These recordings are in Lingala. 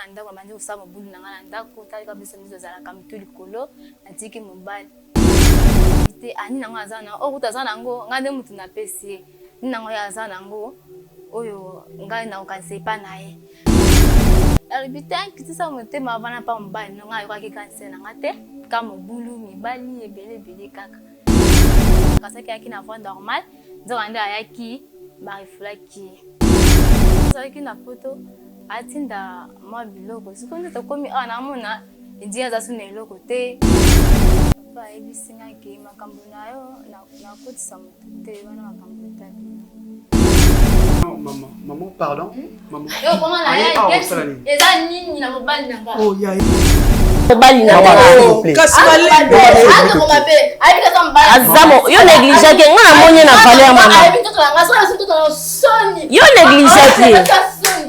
na ndako, nabandi kosala mobulu na ngai na ndako. Talika biso biso ezalaka mitu likolo, natiki mobali te. Ani nango aza na oyo kutu aza nango, ngai nde motu napesi ye nini nango, ye aza nango oyo ngai nakokanisa epa na ye. Alobi te, kitisa motema, avanda mpa mobali no. Ngai ayokaki kanisa na nga te, ka mobulu mibali ebele ebele kaka. Kasaki ayaki na voie normale, nzoka nde ayaki barefulaki ye. Azalaki na poto, atinda mwa biloko. Sikoyo nde tokomi awa, namona endingi aza su na eloko te. Papa ayebisi ngai ke makambo na yo nakotisa motu te, wana makambo etali. Maman, maman, pardon. Maman. Yo koma na Aye, ye awa osala nini? eza nini na mobali na nga? Oh, ya. Mobali na Maman, nga. s'il vous plaît. Kasi malembe. Azoko mabe, ayebi kaka mobali. Aza mo yo négligeaki nga, namoni ye na valeur, mama. Ayebi nzoto na nga, soki nasi nzoto na soni. Yo négligeaki ye.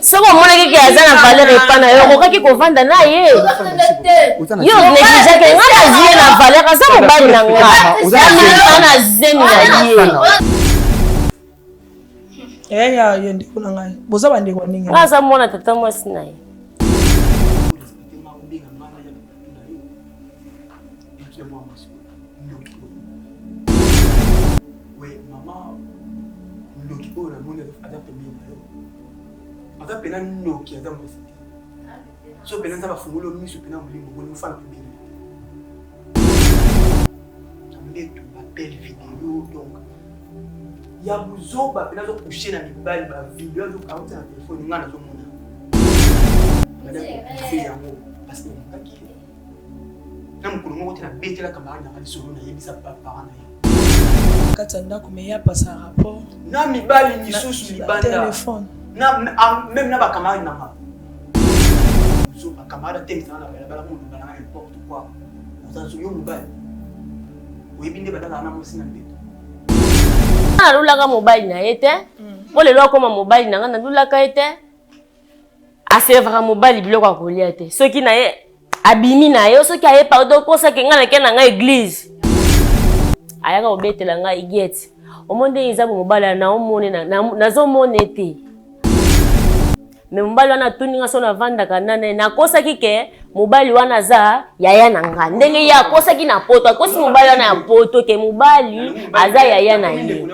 Soki omonaki ke aza na valeur epa na yo, okokaki kovanda na ye. Yo négligeaki nga, nazwi ye na valeur, aza mobali na nga, amilika na zemi na ye. Eya, ye ndeko na ngai, boza bandeko ya ndenge. Nga aza mwana tata mwasi na ye. We mama, ndoki oyo namoni aza pembeni na yo, aza pena ndoki, aza mwasi te. So pena nzambe afungoli yo miso pena molimo, omoni ofanda pembeni na mbeto, baappel vidéo donc ya buzoba pena, azocoucher na mibali, bavidéo auti na telefone ngai nazomona. Madame, yango parce que olingaki ye na mokolo moko te, nabetela camarade nanga lisolo, nayebisa baparent na ye. Kati ya ndako me ye apasa rapport. Na mibali misusu libanda. Telefone. Na même na bacamarade nanga, so bacamarade atemisanga na balabala, moloba nanga n'importe quoi. Oza yo mobali, oyebi nde badalaka na mwasi na mbeto. Nalulaka mobali na ye te, mpo lelo akóma mobali na nga. Nalulaka ye te, aservaka mobali biloko ya kolia te. Soki na ye abimi na ye, soki aye pardon, okosaki ngai, nake na ngai église, ayaka kobetela ngai igete. Omoni ndenge eza bo, mobali naomone, nazomona ete me mobali wana atuni nga so navandaka nana. Nakosaki ke mobali wana aza yaya na nga, ndenge ye akosaki na poto, akosi mobali wana ya poto ke mobali aza yaya na ye.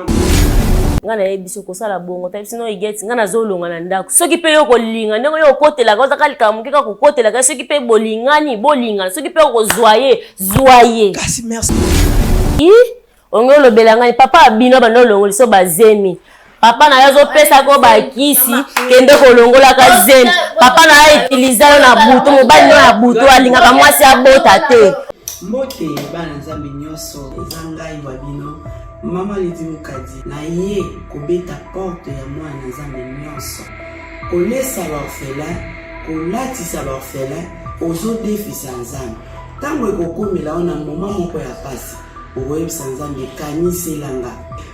Nga nayebi biso kosala bongo ta biso no igeti. Nga nazolonga na ndako. Soki mpe yo kolinga ndenge yo okotelaka, ozaka likambo moke kaka kokotelaka. Soki mpe bolingani, bolingana. Soki mpe okozwa ye, zwa ye. Kasi merci. Onge olobela ngai papa abino banda olongoli so bazemi. Papa na yo azopesaka bakisi, kende kolongolaka zemi. Papa na yo utiliser yo na butu, mobali no ya butu alingaka mwasi abota te. Mbote bana Nzambe nyonso, eza ngai wa bino Mama Lidi Mukadi. Na ye kobeta porte ya mwana Nzambe nyonso, kolesa baorphelin, kolatisa baorphelin. Ozodefisa Nzambe, ntango ekokomela yo na moma moko ya pasi, okoyebisa Nzambe kaniselanga.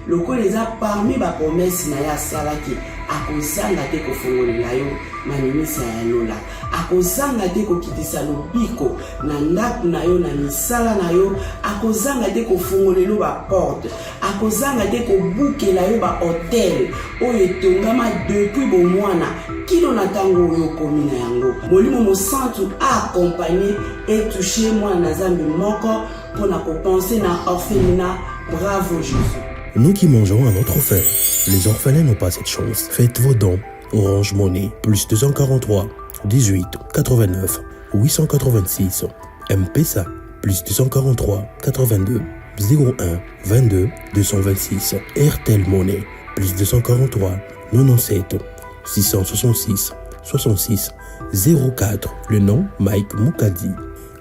Lokola eza parmi bapromesses na ye asalaki, akozanga te kofongolela yo maninisa ya lola, akozanga te kokitisa lobiko na ndako na yo, na misala na yo, akozanga te kofongolela yo baporte, akozanga te kobukela yo bahotel oyo etongama depuis bomwana kino na ntango oyo okomi na yango. Molimo Mosantu aaccompagne, etouche mwana na Nzambe moko mpo na kopenser na orphelinat. Bravo Jésus. Nous qui mangeons à notre faim, les orphelins n'ont pas cette chance. Faites vos dons. Orange Money, plus 243 18 89 886. M-Pesa, plus 243 82 01 22 226. Airtel Money, plus 243 97 666 66 04. Le nom Mike Mukadi.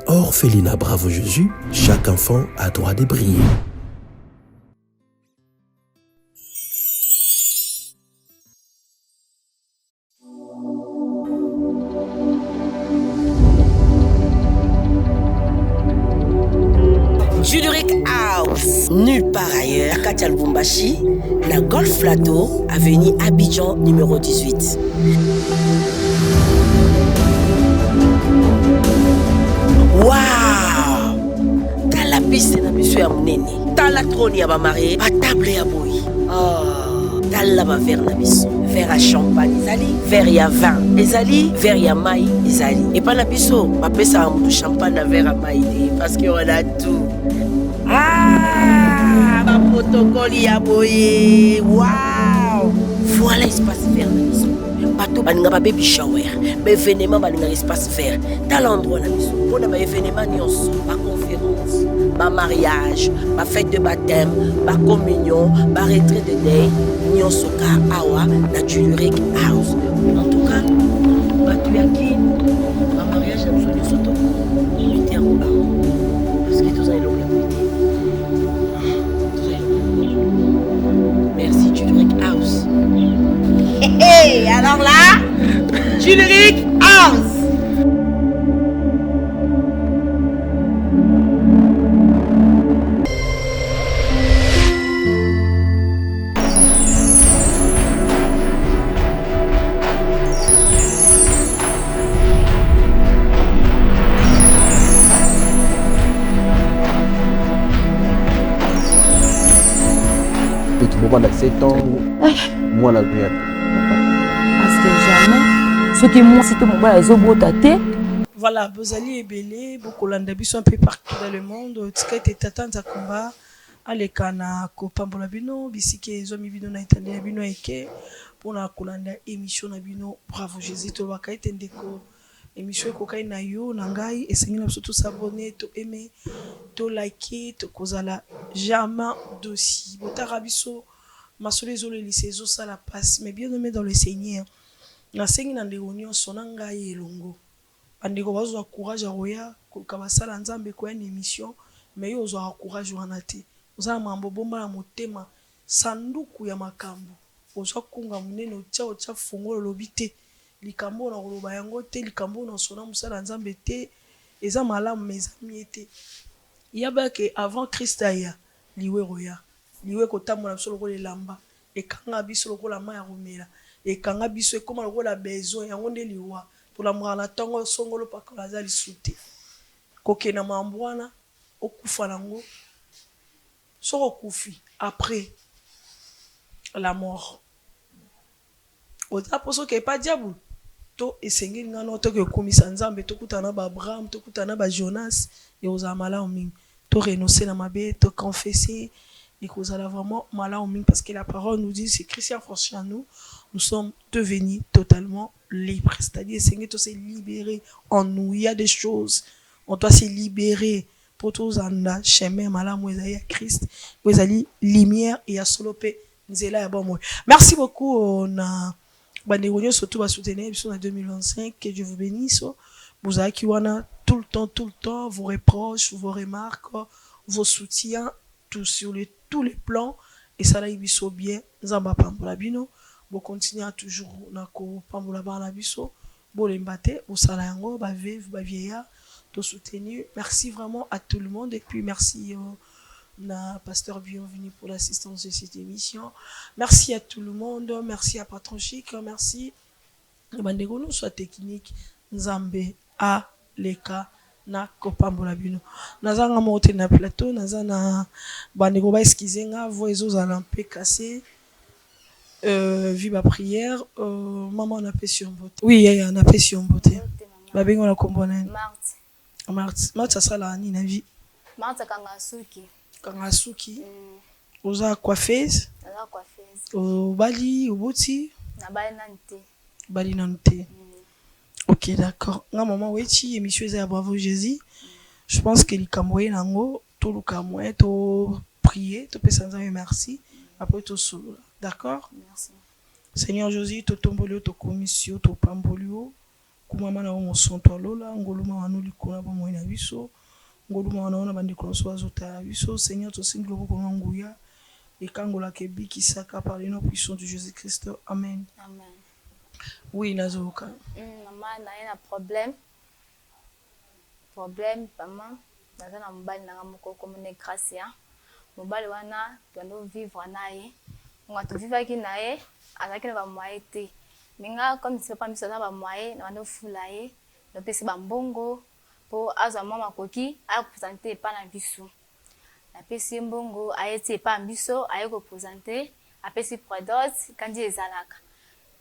Orphelinat Bravo Jésus, chaque enfant a droit de briller. Juduric House, nulle part ailleurs, Katia Lubumbashi, na Golf Plateau, avenue Abidjan, numéro 18. Wow! Tala piste na biso ya monene. Tala trône ya bamariés, batable ya boyi. Oh, tala baverre na biso. Verre ya champagne ezali, verre ya vin ezali, verre ya mai ezali. Epai na biso bapesaka moto champagne na verre ya mai te parce que on a tout. Ah, ba protocole ya boye. Wow! Voilà espace vert na biso. Bato balinga ba baby shower, ba événement balingaka espace vert. Tala endroit na biso mpona ba événement nyonso, ba conférence, ba mariage, ba fête de baptême, ba communion, ba retrait de deuil, nyonso ka awa na Juluric House. En tout cas, bato ya Kin, ba mariage na biso nyonso to mete yango awa parce que toza eloko ya boye te. Toza eloko. Merci Juluric House. Hey, alors là, Juluric House. Mobanda 7 ans mwana ya parce que jamais soki mwasi to mobali azobota te. Voilà, bozali ebele bokolanda biso un peu partout dans le monde. Tika ete Tata Nzakomba aleka na kopambola bino bisika ezwami bino na etanda ya bino eke mpona kolanda émission na bino Bravo Jésus. Tolobaka ete ndeko émission ekokai na yo na ngai, esengi na biso tosabone, to aime, to like, tokozala jamais dosi. Botaka biso masolo ezolelisa, ezosala pasi, mais bien aimé dans le Seigneur, nasengi na ndeko nyonso na ngai elongo, bandeko bazwa courage ya koya koluka basala Nzambe, koya na émission, mais yo ozwaka courage wana te. Oza na makambo obomba na motema, sanduku ya makambo, ozwa kunga monene, otia otia fongolo, olobi te likambo oyo nakoloba yango te, likambo oyo nasona mosala ya Nzambe te, eza malamu mais eza mie te. Yeba ke avant Christ aya, liwa ekoya, liwa ekotambola biso lokola elamba, ekanga biso lokola mayi ya komela, ekanga biso, ekoma lokola besoin, yango nde liwa. Tolamukaka na tongo, songolo pakala aza lisusu te. Kokende na makambo wana, okufa nango, soki okufi après la mort, oza mposa okende pa diabulu? To esengeli nga nao toke kokumisa Nzambe, tokutana na ba Abraham, tokutana na ba Jonas, ekozala malamu mingi. To renoncer na mabe, to confesser, ekozala vraiment malamu mingi parce que la parole nous dit, c'est Christ qui a franchi à nous, nous sommes devenus totalement libres. C'est-à-dire esengeli to se libérer en nous, il y a des choses, on doit se libérer po tozanda chemin malamu ezali ya Christ, oyo ezali lumière ya solo pe nzela ya bomoi. Merci beaucoup na bandeko nyonso tout basoutenir biso na 2025, que Dieu vous bénisse. Bozalaki wana tout le temps, tout le temps, vos reproches, vos remarques, vos soutiens, tout sur les, tous les plans esalaki biso bien. Nzambe apambola bino, bokontinue toujours na kopambola bana na biso, bolemba te, bosala yango, ba veuve, ba vieillard, to soutenir. Merci vraiment à tout le monde et puis merci na pasteur bienvenue pour l'assistance de cette émission. Merci à tout le monde, merci à Patron Chic, merci bandeko nyonso ya technique. Nzambe aleka na kopambola bino. Naza nga moko te na plateau, naza na bandeko, ba excuse nga, voix ezozala mpe cassé, vu ba prière. Mama, napesi yo mbote. Oui yaya, napesi yo mbote. Babengi na kombo nani? Marthe. Marthe. Marthe asalaka nini na vie? Marthe akanga suki. Kanga suki. Oza coiffeuse? Naza coiffeuse. Obali, oboti? Nabali nani te. Obali nanu te. Ok, d'accord. Nga mama Wetshi, émission eza ya Bravo Jésus. Je pense que likambo ye nango, toluka moyen to prier, topesa Nzambe merci, après tosolola, d'accord? Merci. Seigneur Jésus, totomboli yo, tokomisi yo, topamboli yo, kumama na yo mosantu alola, ngoluma wana likolo na bomoi na biso, ngoluma wana wana bandeko na biso bazotala biso. Seigneur, tosengi loboko na nguya ekangolaka, ebikisaka, par le nom puissant de Jésus Christ, amen. Amen. Oui, nazoyoka. Mama, naye na problème. Problème, mama, naza na mobali nanga moko komona Gracia. Mobali wana tondo vivre na ye. Nga tovivaki na ye, azalaki na ba moyen te. Mais nga comme si papa miso aza ba moyen, na bando fula ye, napesi ba mbongo po azwa mwa makoki aya kopresente epa na biso. Napesi ye mbongo, aye ti epa na biso, aye kopresente, apesi prédote kandi ezalaka.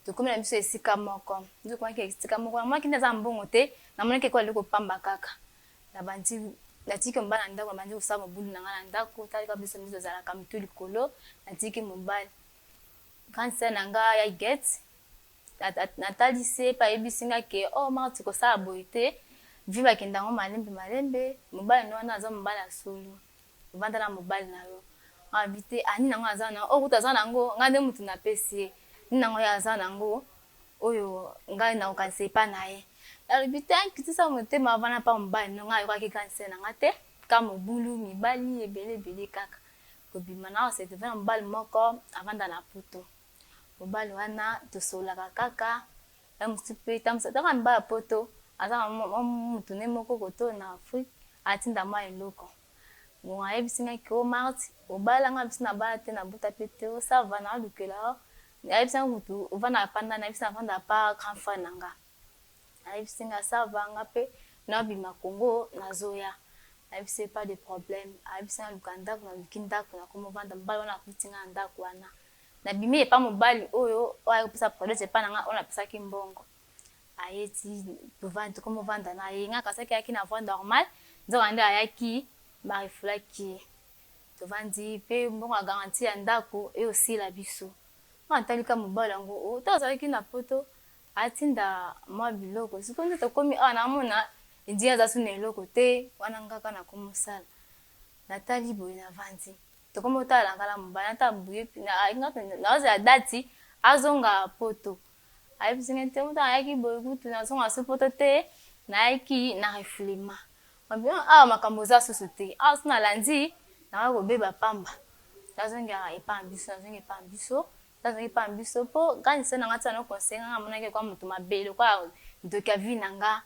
Tokomi na biso esika moko. Nde tokomaki esika moko, namonaki nde aza na mbongo te, namonaki ekola eloko pamba kaka. Nabandi, natiki mobali na ndako, nabandi kosala mobulu na ngai na ndako, tala kaka biso nde tozalaka mitu likolo, natiki mobali. Grande sœur na ngai ya Huguette, natalisi ye pe ayebisi ngai ke oh Marthe kosala boye te, vie bakenda yango malembe malembe, mobali no wana aza mobali ya solo. Vanda na mobali na yo. Alobi te ah nini yango aza na oyo kutu aza na yango ngai nde mutu na pesi ye nini yango ye aza na yango oyo ngai na kokanisa epa na ye. Alobi te kitisa motema vanda pa mobali no ngai ayokaki grande sœur na ngai te ka mobulu mibali ebele ebele kaka kobima na se retrouver na mobali moko avanda na poto mobali wana tosololaka kaka Ya mosusu pe tango ata mibali ya poto aza na mwa mutu ne moko koto na Afrique atinda mwa eloko bon ayebisi nga ke oh Marthe obala nga alobi nabala te nabota pe te oh ça va nalukela yo ayebisi nga kutu ovandaka epa nani nayebisi navandaka epa grand frère na nga ayebisi nga ça va nga pe nabima Congo nazoya nayebisi ye pas de problème ayebisi nga luka ndaku naluki ndaku nakomi ovanda mobali wana akuti nga na ndaku wana Nabimi epa mobali oyo oyo aye kopesa produit epa na nga oyo napesaki mbongo aye ti tovandi tokomi ovanda na ye nga nakanisaki ayaki na voie normale nzoka nde ayaki ba refoulaki ye tovandi pe mbongo ya garantie ya ndaku eosila biso nga natali kaka mobali yango oh tango azalaki na poto atinda mua biloko sikoyo nde tokomi awa namona on dirait aza su na eloko te wana nga kaka nakomi osala natali boye navandi Tokomi kotala nga na mobali natala boye nazozela date azonga poto ayebisi nga te mutu ayaki boye kutu nazonga su poto te nayaki na refoulement awa makambo eza susu te awa soki nalandi nakoki kobeba pamba nazongela epa na biso nazongi epa na biso nazongi epa na biso po grande sœur na nga ti azo conseille nga amonaki lokola mutu mabe lokola ndoki ya vie na nga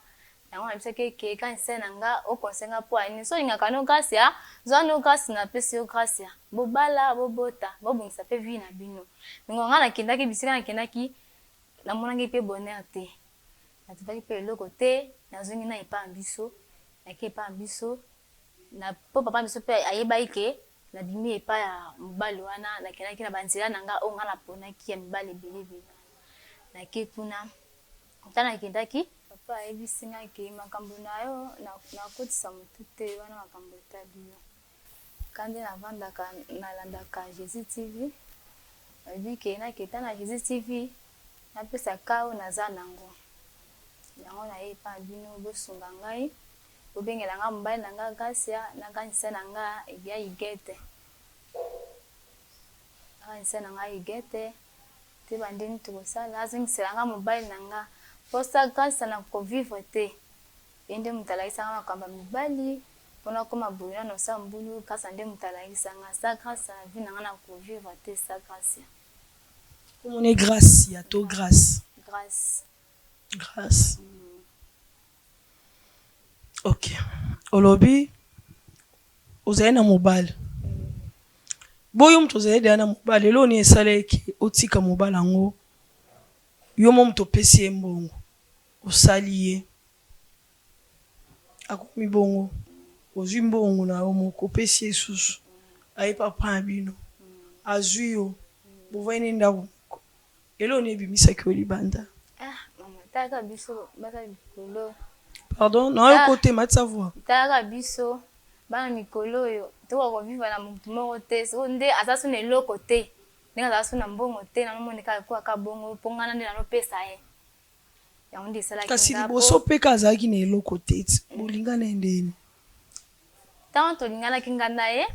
Yango na yebisaki ye ke grande sœur na nga o conseille nga po ya nini soki olingaka no Gracia zwa no Grace na pesi yo Gracia bo bala bo bota bo bongisa pe vie na bino mais nga na kendaki bisika na kendaki na monaki pe bonheur te na trouvaki pe eloko te na zongi na epa na biso na ke epa na biso na po papa na biso pe ayebaki ke na bimi epa ya mobali wana na kendaki na ba nzela na nga oyo nga na ponaki ya mibali ebele ebele wana na ke kuna Tango nakendaki, papa ayebisi nga ke makambo na yo nakotisa mutu te, wana makambo etali yo. Nga nde navandaka nalandaka Jesus TV, alobi ke nakenda na Jesus TV napesa cas oyo naza nango. Yango naye epa na bino bosunga ngai, bobengela nga mobali na nga Gracia na grande sœur na nga ya Huguette, na grande sœur na nga Huguette. Toyeba ndenge tokosala azongisela nga mobali na nga posa grace na ko vivre te ye nde mutu alakisa nga makambo ya mibali po nakoma boye nanu osala mobulu grace nde mutu alakisa nga sa grace na vie na nga na ko vivre te sa grace. Kombo ne gracia to grace? Grace. Grace. Ok olobi ozali na mobali bo yo moto ozali deja na mobali eloko nini esala ye ke otika mobali yango yo mo moto opesi ye mbongo osali ye akomi bongo ozwi mbongo na yo moko opesi ye susu aye papa na bino azwi yo bovandi ne ndako moko Eloko nini ebimisaki yo libanda? Ah mama talaka biso bana mikolo. Pardon nayoka yo te matisa voix. Talaka biso bana mikolo oyo tokoka ko vivre na mutu moko te sikoyo nde aza su na eloko te ndenge azala su na mbongo te nano moni kaka ekoka kaka bongo po nga nde nano pesa ye yango nde esalaki Kasi nga liboso po pe ka azalaki na eloko te bolingana ye ndeni? Tango tolinganaki nga na ye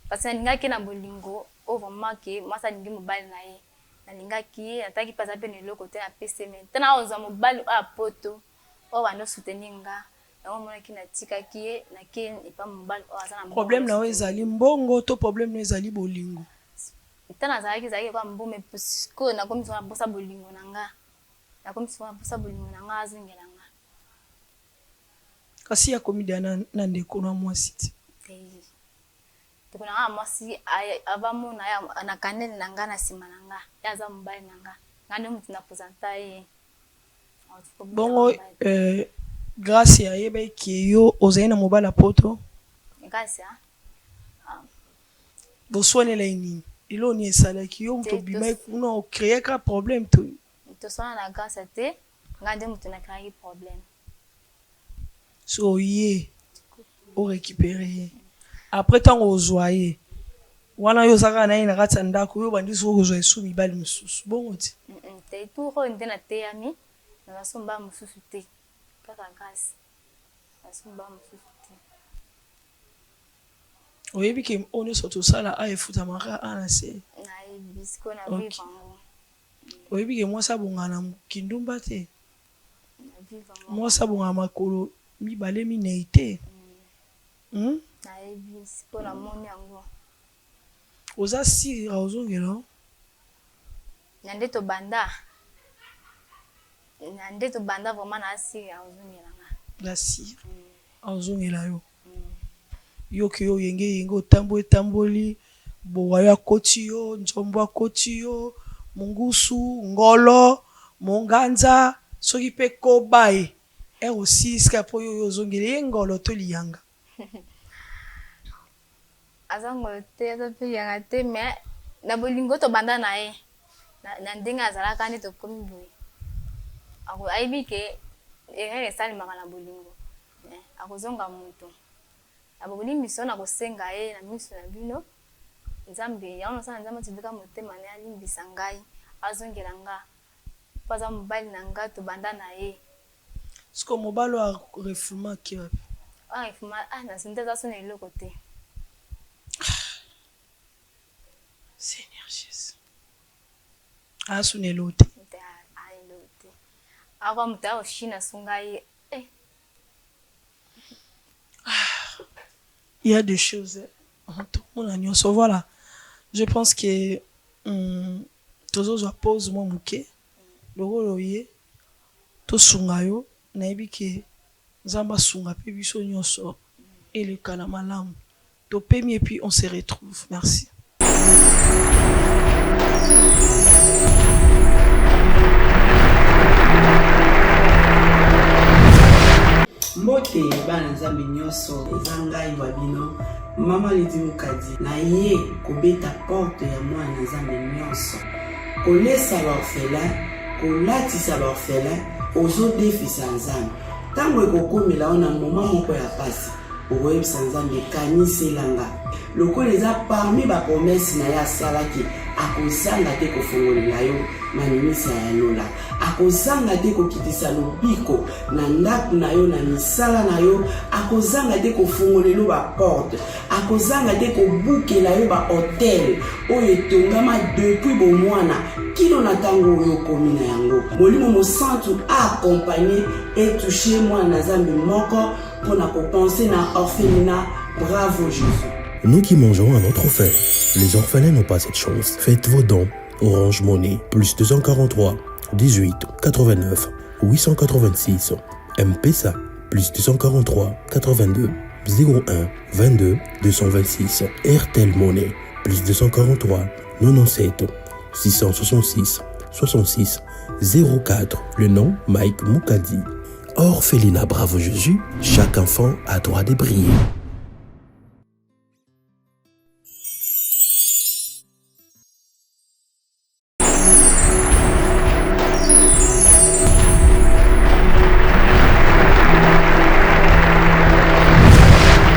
parce que nalingaki ye na bolingo oyo vraiment que mwasi alingi mobali na ye Nalingaki ye, natalaki pe aza pe na eloko te napesi ye mais tango nakozua mobali oyo ya poto oyo abanda ko soutenir nga yango omonaki natikaki ye nake epa mobali oyo aza na mbongo Problème azo na yo soutenir ezali mbongo to problème na yo ezali bolingo? Tango nazalaki ezalaki lokola mbongo mais sikoyo nakomi sikoyo na posa bolingo na nga, nakomi sikoyo na posa bolingo na nga azongela nga. Kasi ye akomi dejà na ndeko na mwasi te? Te. Ndeko na nga ya mwasi avant amona ye na kaneli na nga na sima na nga ye aza mobali na nga nga nde mutu na presenta ye Bongo Grace ayebaki ke yo ozali na mobali ya poto? Grace ah. Boswanela ye nini? Eloko nini esalaki yo mutu obimaki kuna o creaka problème to nini? Toswana na Grace te, nga nde mutu na creaki problème. Soki oye o recuperer ye après tango ozua ye wana yo oza kaka na ye na kati ya ndaku yo obandi sikoyo kozua lisusu mibali mosusu bongo te? Te tour oyo nde na teyami naza so mobali mosusu te kaka Grace naza so mobali mosusu te. Oyebi ke oyo nionso tosala awa efutamaka kaka awa na se? Nayebi sikoyo na vivre yango. Oyebi ke mwasi abongaka na kindumba te? Mwasi abongaka makolo mibale minei te? Hum? Nayebi sikoyo namoni yango. Oza sur akozongela yo? Na nde tobanda, na nde tobanda vraiment naza sur akozongela nga. Oza sur akozongela yo? Yo ke yo yenge yenge otamboli tamboli bowayo akoti yo nzombo akoti yo mungusu ngolo monganza soki pe koba ye heure osilisi kaka po yo oye ozongeli ye ngolo to liyanga. Aza ngolo te aza pe liyanga te mais na bolingo tobanda na ye na ndenge azalaka nde tokomi boye ayebi ke erreur esalemaka na bolingo Mais akozonga moto. Na bolimbisi oyo nakosenga ye na miso na bino, Nzambe, yango nasala Nzambe atindika motema na ye alimbisa ngai, azongela nga, po aza mobali na nga, tobanda na ye. Sikoyo mobali oyo a refoulement ake wapi? Oyo a refoulement, ah na nde aza so na eloko te. Ah Seigneur Jesus. Aza so na eloko te. Te, aza eloko te. Awa moto ayo Chine asunga ye, eh. Il y a des choses tomona nionso voilà je pense que tozozwa pause mwa moke lokola oye tosunga yo nayebi ke Nzambe asunga pe biso nionso eleka na malamu Topemi et puis on se retrouve merci. Mbote bana nzambe nyonso eza ngai wa bino mama Lydie Mukadi na ye kobeta porte ya mwana nzambe nyonso kolesa ba orphelin kolatisa ba orphelin ozodefisa nzambe ntango ekokomela yo na moma moko ya pasi Okoyebisa Nzambe, Kanisela nga. Lokola eza parmi ba promesses na ye asalaki, akozanga te kofongolela yo maninisa ya lola. Akozanga te kokitisa lobiko na ndako na yo, na misala na yo. Akozanga te kofongolela yo ba porte. Akozanga te kobukela yo ba hotel oyo etongama depuis bomwana kino na ntango oyo okomi na yango. Molimo Mosantu a accompagner et toucher mwana na Nzambe moko mpo na kopense na orphelinat bravo jésus Nous qui mangeons à notre faim, les orphelins n'ont pas cette chance. Faites vos dons. Orange Money, plus 243 18 89 886. M-Pesa, plus 243 82 01 22 226. Airtel Money, plus 243 97 666 66 04. Le nom Mike Mukadi. Orphelinat Bravo Jésus, chaque enfant a droit de briller.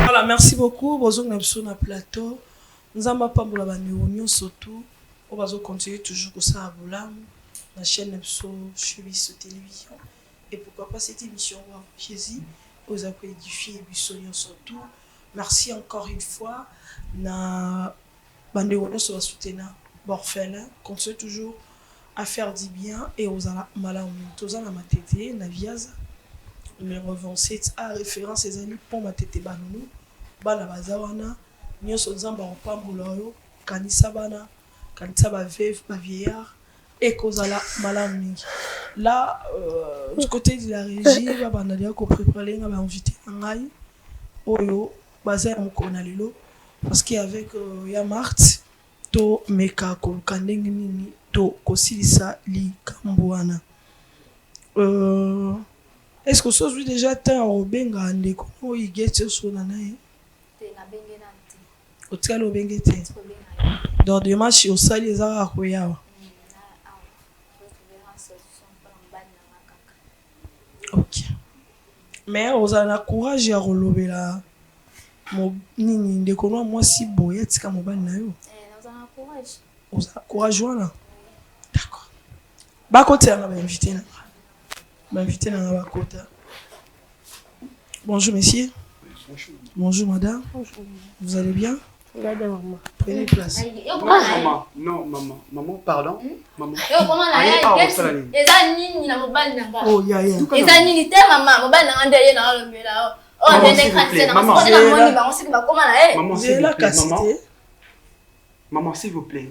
Voilà, merci beaucoup. Bonjour, na biso na plateau. Nzambe apambola ba ndeko nyonso tout oyo bazo continuer toujours kosala bolamu na chaîne na biso chez biso télévision. Et pourquoi pas cette émission Roi Jésus oyo eza ko édifier biso nyonso tout. Merci encore une fois na bandeko nyonso ba soutena ba orphelins. Continuez toujours à faire du bien et ozala malamu mingi. Toza na Matete na Viaza numéro 27 a référence ezali pont Matete Banunu. Bana baza wana nyonso Nzambe akopambola yo. Kanisa bana, kanisa ba veuves, ba vieillards ekozala malamu mingi. Là euh, du côté de la régie babanda deja ko préparer nga ba invité na ngai oyo baza ya mokolo na lelo parce que avec euh, ya Marthe tomeka koluka ndenge nini tokosilisa likambo wana euh, est ce que osi ozwi déjà temps ya kobenga ndeko oyo Huguette osolola na ye? Te, nabenge nanu te. Otikali obenge te? Donc demarche osali eza kaka koya awa? Ok. Mais ozala na courage ya kolobela nini ndeko no mwasi boye atika mobali na yo? Eh, nazala na courage. Ozala courage wana? D'accord. Bakotela nga ba invité na nga. Ba invité na nga bakota. Bonjour monsieur. Bonjour. Bonjour madame. Bonjour. Vous allez bien? Bien, maman. Prenez place. Non, maman, non, maman, maman, pardon. Hmm? Maman. Yo, comment la eza nini na mobali na nga? Oh, ya, ya. Eza nini te mama, mobali na nga nde ye na olobela. Oh, nde nde kanisa na Maman, nga na moni bango soki bakoma na ye. Maman, s'il Zela vous plaît, kasi maman. te. Maman, s'il vous plaît.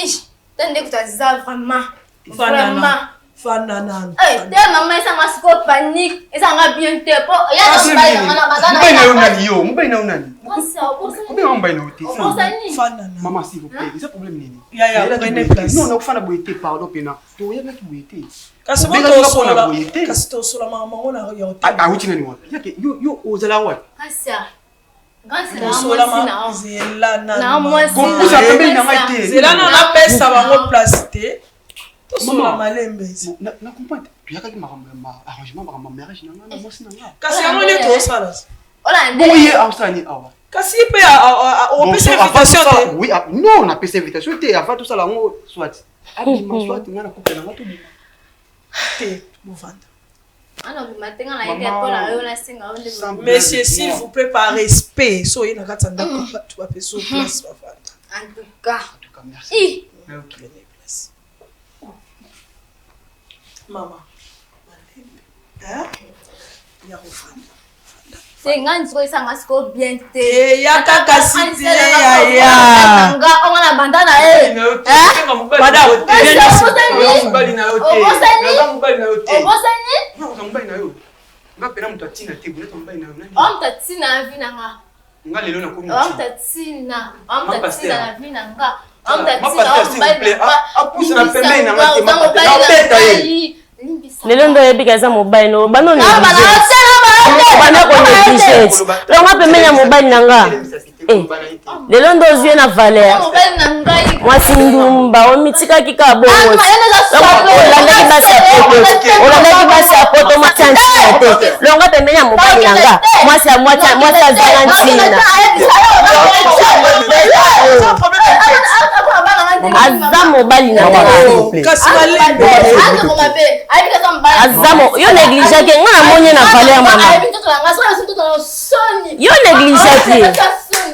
Ish, te nde kutu aza vraiment. Fanda Vraiment. na. Fanda nanu. Eh, te mama esanga sikoyo panique, ezanga bien te po ya na mobali na nga na baza na Mobali na yo nani yo? Mobali na yo nani? Mwasi, obosani. Obenga mobali na yo te. Obosani. Fanda nanu. Maman, s'il vous plaît, eza problème nini? Ya, ya, Nayelaki prenez boye te. place. Non, nakofanda boye te, pardon pena. Toyebaki boye te. Kasi Obengaki nga mpona botosola boye te. kasi tosola makambo yango na ya Ah, hotel. awuti nani wapi? Yake, yo yo ozala wapi? Kasi ah, grâce na Tosola mwasi ma na yo. zela Na nanu. mwasi. Kopusa pembeni na ngai te. Zela nanu napesa bango place te. Tosola Maman. malembe. Bon, na na comprendre. Toyakaki makambo ya ma arrangement makambo ya mariage na nga na mwasi na nga. Kasi yango nde tosala. Ola nde. Bongo ye aosala nini awa? Kasi ye mpe opesa Bon, so, avant invitation tosala- te. Oui, ah, non, napesa invitation te. Avant tosala yango soit abima soit nga na couple na nga tobima. Te bovanda. Ana obima te nga na ye te mpo na yo nasenga yo nde Sans boye. Monsieur, blague, s'il moi. vous plaît, par respect, so oye na kati ya ndako bato bapesa yo place bavanda. En tout cas. En tout cas, merci. Ih, Ok. Prenez place. Mama, malembe. Hein? Ya kofanda. te nga nzoko esanga sikoyo bien te. Eyaka kasi te yaya. Nga onga na banda na ye. Madame, Obosani? mobali na yo te. Obosani? Naza mobali na yo te. Obosani? Non, oza mobali na yo. Nga pena moto atina te, boneta mobali na yo nani? Oyo moto atina na vie na nga. Nga lelo nakomi Oyo ntina. moto atina. Oyo moto Ma atina pasteur. na vie na nga. Oyo moto Ma atina pasteur, oyo s'il vous mobali plaît, na nga. apusa na pembeni na nga te, Oza ma pasteur. mobali na Nabeta ye. ngai. Limbisa. Lelo nde oyebi ke aza mobali no bana Ah, bana te, bana te. bana konéglige longa pembeni ya mobali na nga Eh, lelo nde ozwi ye na valeur Oza mobali na ngai. mwasi ndumba omitikaki kaka bongo Ah, mayele eza solo. olandaki basi ya poto olandaki basi ya poto mwasi ya ntina te longa pembeni ya mobali na nga mwasi ya mwasi mwasi azanga ntina aza mobali na nga Kasi malembe. aza mo yo négligeaki nga namoni ye na valeur mama yo négligeaki ye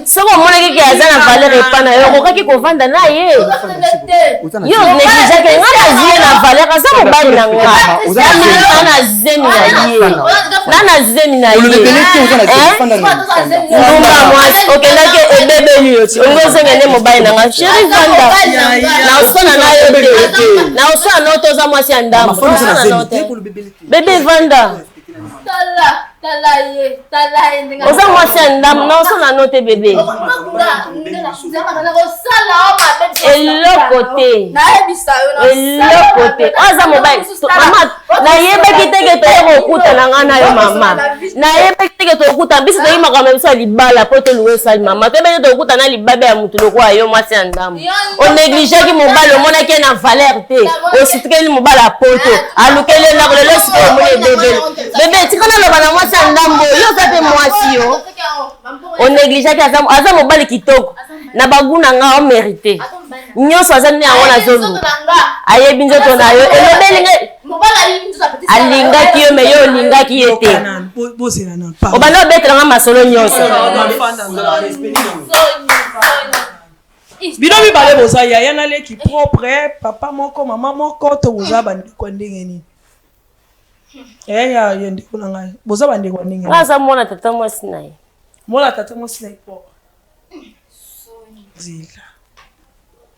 soki omonaki ke aza na valeur epa na yo okokaki kovanda na ye yo négligeaki nga nazwi ye na valeur aza mobali na nga na na zemi na ye na na zemi na ye Olobele te oza na Hein? fanda na fanda. ndumba mwasi okendaki ebebeli yo ti olingi ozonga nde mobali na nga sheri vanda na osala na yo te na osala na yo te oza mwasi ya ndambo Mama, fanda Osala na na yo zemi. te Te kolobele te. bebe vanda oza mwasi ya ndambo na osala na yo te bebe eloko te eloko te oyo aza mobali mama nayebaki teke toye kokutana nga na yo mama nayebaki teke tokutana biso toyi makambo na biso ya libala mpo toluka esali mama toyebaki te tokutana na libabe ya motu lokola yo mwasi ya ndambo onegligeaki mobali omonaki ye na valeur te ositikeli mobali ya poto alukeli ye ndako lelo sikoyo omoni ebebele bebe tika naloba na mwasi ya ndambo yo oza mpe mwasi yo onegligeaki aza aza mobali kitoko na bagu na nga omérite nyonso aza nde yango nazoluka ayebi nzoto na yo elobeli ngai alingaki yo me yo olingaki ye te Bozela nanu. obanda obetelanga masolo nyonso bino mibale boza yaya na leki propre papa moko mama moko to boza bandeko ya ndenge nini yaya ya ndeko na ngai boza bandeko ya ndenge nga aza mwana tata mwasi na ye mwana tata mwasi na ye propre nzela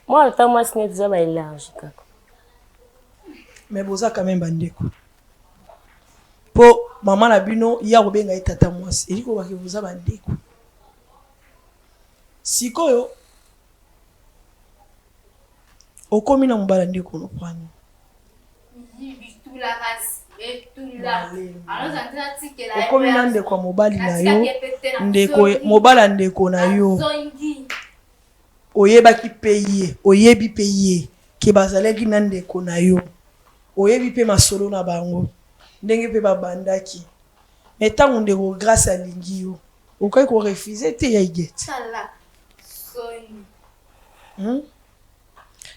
mwana tata mwasi na ye toza baélargi kaka mais boza quand même bandeko mpo mama na bino ye akobenga ye tata mwasi elingi kobaki boza bandeko sikoyo okomi na mobala ndeko nokwani okomi na ndeko ya mobali na yo ndeko mobali ya ndeko na yo oyebaki mpe ye oyebi mpe ye ke bazalaki na ndeko na yo oyebi mpe masolo na bango. Ndenge mpe babandaki. Mais ntango ndeko Grace alingi yo, okoki ko refuser te ya Huguette. Tala soni.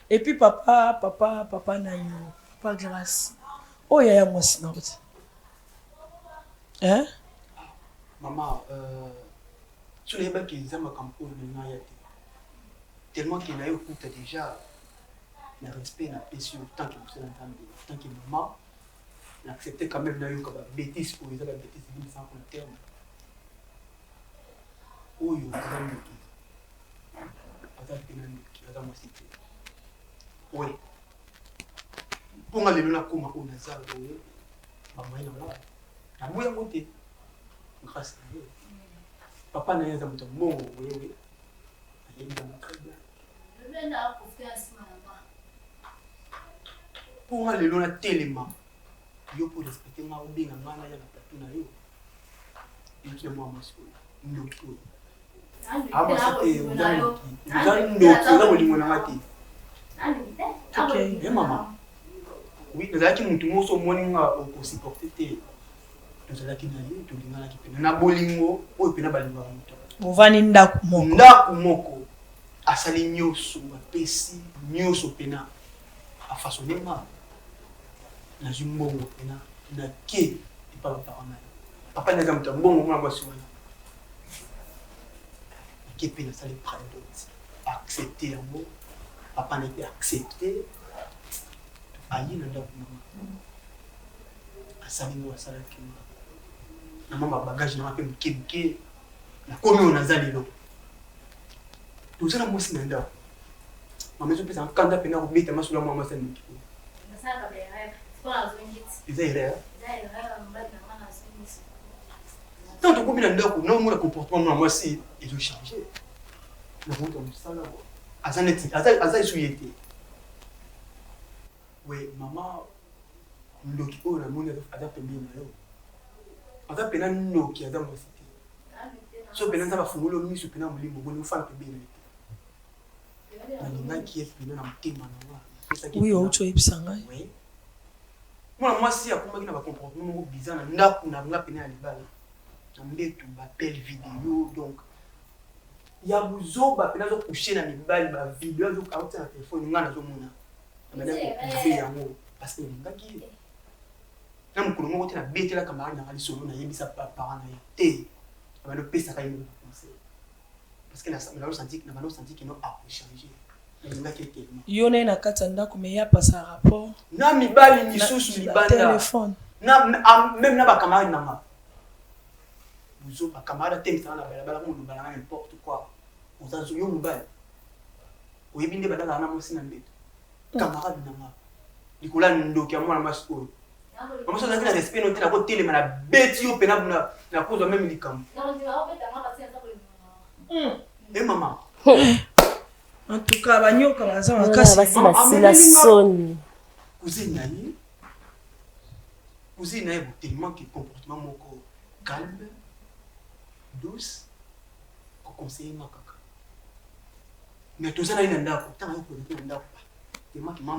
Et puis papa, papa, papa nani oyo? Papa Grace. Oyo yaya mwasi na yo te. Hein? Maman, euh, soki nayebaki eza makambo oyo na ngai ya te. Tellement que naye okuta déjà na respect na pesi yo tant que mosala Nzambe, tant que maman, na accepter quand même nayoka ba bêtises oyo eza ba bêtises ebimisaka na terme. Oyo aza ndoki. Aza pena ndoki, aza mwasi te. Oui. Mpo nga lelo nakoma oyo naza boye, ba moyen na nga, naboyi yango te. Grâce na ye. Papa na ye aza moto ya mbongo, oui, oui. Nayebi yango très bien. Mpo nga lelo natelema, yo mpo respecte nga, obenga nga naya na plateau na yo. Euti na mwa mwasi oyo, ndoki oyo. Amwasi te, oza ndoki. Oza ndoki, oza bolingo na nga te. Okay. Eh mama. Oui, nazalaki mutu moko so omoni nga okosupporte te. Tozalaki na ye, tolinganaki pena na bolingo oyo pena balingaka moto. Bovandi ndako moko. Ndako moko. Asali nyoso, apesi nyoso pena. Afaçonne nga. Nazwi mbongo pena nake epa ba parents na ye. Papa na ye aza moto ya mbongo mwana mwasi wana. Nake pe nasali pré-dot. Accepte yango. Papa na ye pe accepte. Aye na ndako na nga. Asali ngo asalaki nga. Na mwa ba bagage na nga pe moke moke. Nakomi oyo naza lelo. Toza na mwasi na ndako. Mama ezopesa nga kanda pena kobeta masolo ya mwa mwasi ya ndoki oyo. Eza erreur. Tant tokomi na ndako, naomona comportement mwana mwasi ezo changer. Nakomota mosala aza neti aza esu ye te. We mama ndoki oyo namoni aza pembeni na yo. Aza pena ndoki, aza mwasi te. So pena Nzambe afungoli yo miso pena molimo boni ofanda pembeni na ye te. Nalingaki ye pena na motema na nga. Napesaki ye Oui, pena. outi oyebisa ngai. Oui. Mwana mwasi akomaki na ba comportement moko bizarre na ndako na nga pena ya libala. Na mbetu ba appel video donc ya buzoba pena azo coucher na mibali ba video azo aotia na telefone nga nazomona. Nabandaki ko prouver yango parce que nalingaki ye. Na mokolo moko te nabetela camarade na nga lisolo nayebisa ba parents na ye te. Nabandi opesaka ye moko ba conseil. Parce que nabandi osentir que non ako changer. Nalingaki ye tellement. Yo na ye na kati ya ndako mais ye apasa rapport. Na mibali misusu libanda. Telephone. Na meme na ba camarade na nga. Buzoba camarade atelemisa nga na balabala akoma koloba na nga n'importe quoi. Oza yo mobali. Oyebi nde balalaka na mwasi na mbeto. Camarade na nga. Likolo ya ndoki ya mwana mwasi oyo. Mama soki ozalaki na respect no te nako telema na beti yo pena na kozwa meme likambo. Eh mama. En tout cas ba nyoka baza makasi. Basi basila soni. Cousine na ye. Cousine na ye tellement que comportement moko calme, douce, ko conseiller nga kaka. Mais toza na ye na ndako, tanga ye ko na ndako.